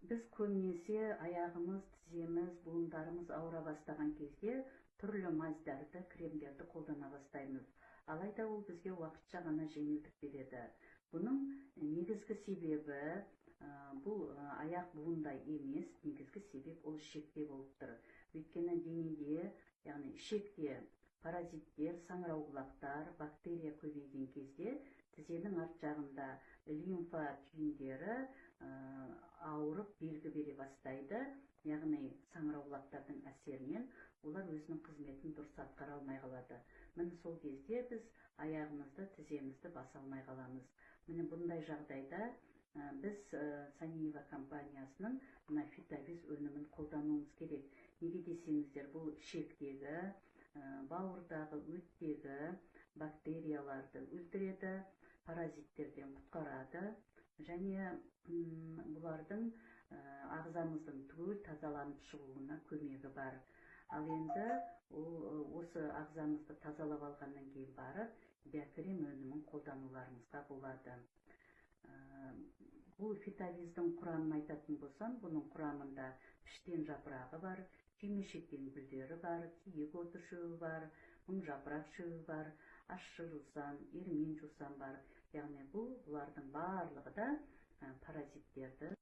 Біз көбінесе аяғымыз, тіземіз, буындарымыз ауыра бастаған кезде түрлі мазьдарды, кремдерді қолдана бастаймыз. Алайда ол бізге уақытша ғана жеңілдік береді. Бұның негізгі себебі бұл аяқ буында емес, негізгі себеп ол ішекте болып тұр. Өйткені денеде, яғни ішекте паразиттер, саңырауқұлақтар, бактерия көбейген кезде тізенің арт жағында лимфа түйіндері ауырып белгі бере бастайды, яғни саңырауқұлақтардың әсерінен олар өзінің қызметін дұрыс атқара алмай қалады. Міне, сол кезде біз аяғымызды, тіземізді баса алмай қаламыз. Міне, бұндай жағдайда біз Саниева компаниясының мына Фитовиз өнімін қолдануымыз керек. Неге десеңіздер, бұл ішектегі, бауырдағы, өттегі бактерияларды өлтіреді, паразиттерден құтқарады және бұлардың ағзамыздың түгел тазаланып шығуына көмегі бар. Ал енді ол осы ағзамызды тазалап алғаннан кейін барып Биокрем өнімін қолдануларыңызға болады. Бұл Фитовиздің құрамын айтатын болсам, бұның құрамында піштен жапырағы бар, түймешектен гүлдері бар, киік оты шөбі бар, мыңжапырақ шөбі бар, ащы жусан, ермен жусан бар. Яғни бұл бұлардың барлығы да паразиттерді